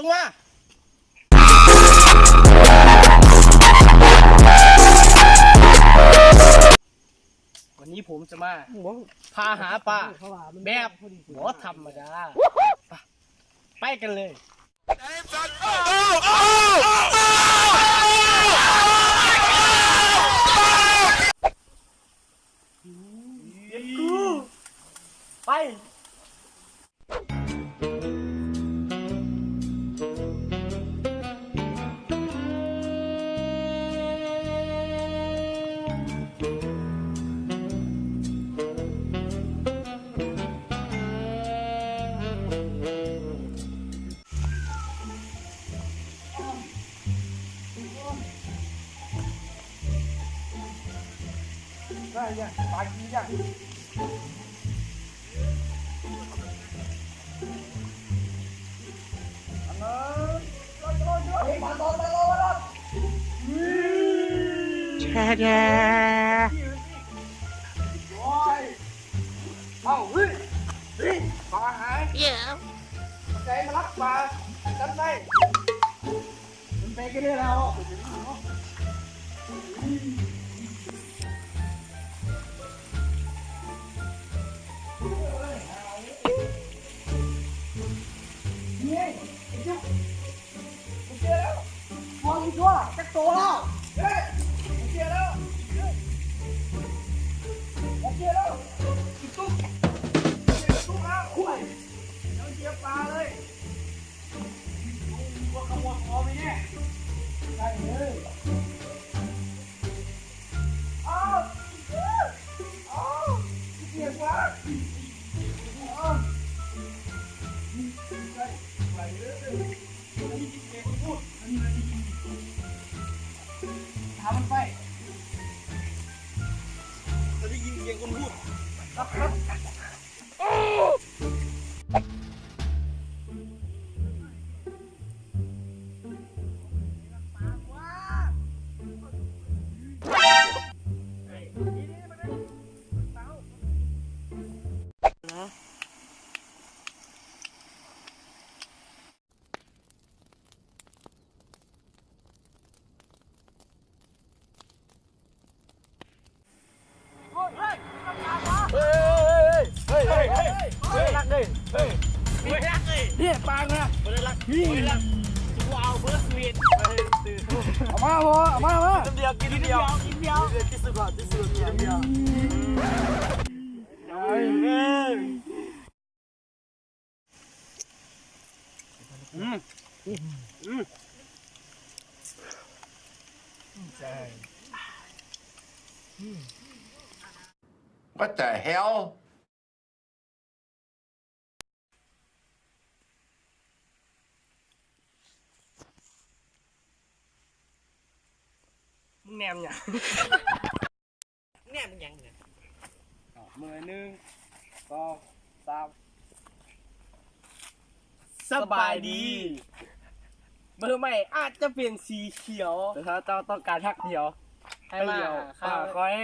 ลงมา วันนี้ผมจะมาพาหาปลาแบบบ่ธรรมดา ไป ไปกันเลย ไป ເອົາ ເຮີ້ຍ ເຮີ້ຍ ປາຫາຍ ໃສມາລັກປາ ຈັບໄດ້ ມັນໄປກັນເລີຍແລ້ວ ນີ້ ເຈີແລ້ວ ມອງອີກຕົວ ຈັກໂຕແລ້ວ ເຮີ້ຍ ເຈີແລ້ວ ເຮີ້ຍ ເຈີແລ້ວ ຕິດຕຸກ ຕິດຕຸກແລ້ວ ໂອ້ຍ ຍັງເຈຍປາເລີຍ ໂອ້ຍ ພວກຂະໂມຍຂອງນີ້ ໄດ້ເລີຍ ອ້າວ ອ້າວ ເຈຍປາ ອ້າວ ໄດ້ ໄດ້ເລີຍ. ໄດ້ຍິນສຽງຄົນພູດ ຫາມັນໄປ ໄດ້ຍິນສຽງຄົນພູດ ເຮີ້ຍ ເຮີ້ຍ ເຮີ້ຍ ເຮີ້ຍ ເຮີ້ຍ ເຮີ້ຍ ເຮີ້ຍ ເຮີ້ຍ ເຮີ້ຍ ເຮີ້ຍ ເຮີ້ຍ ເຮີ້ຍ ເຮີ້ຍ ເຮີ້ຍ ເຮີ້ຍ ເຮີ້ຍ ເຮີ້ຍ ເຮີ້ຍ ເອົາມາບໍ່ ເອົາມາ ເອົາມາ ກິນດຽວ ກິນດຽວ ກິນດຽວ ທີ່ສຸດ ທີ່ສຸດ ກິນດຽວ ອືມ ອືມ What the hell? ມຶງແນມຫຍັງ? ແນມຫຍັງນີ້? ເອົາ ມືໜຶ່ງ ສອງ ສາມ ສະບາຍດີ ເບີໃໝ່ອາດຈະເປັນສີຂຽວ ແຕ່ຖ້າເຈົ້າຕ້ອງການຮັກດຽວ ໃຫ້ມາຫາຂ້ອຍ.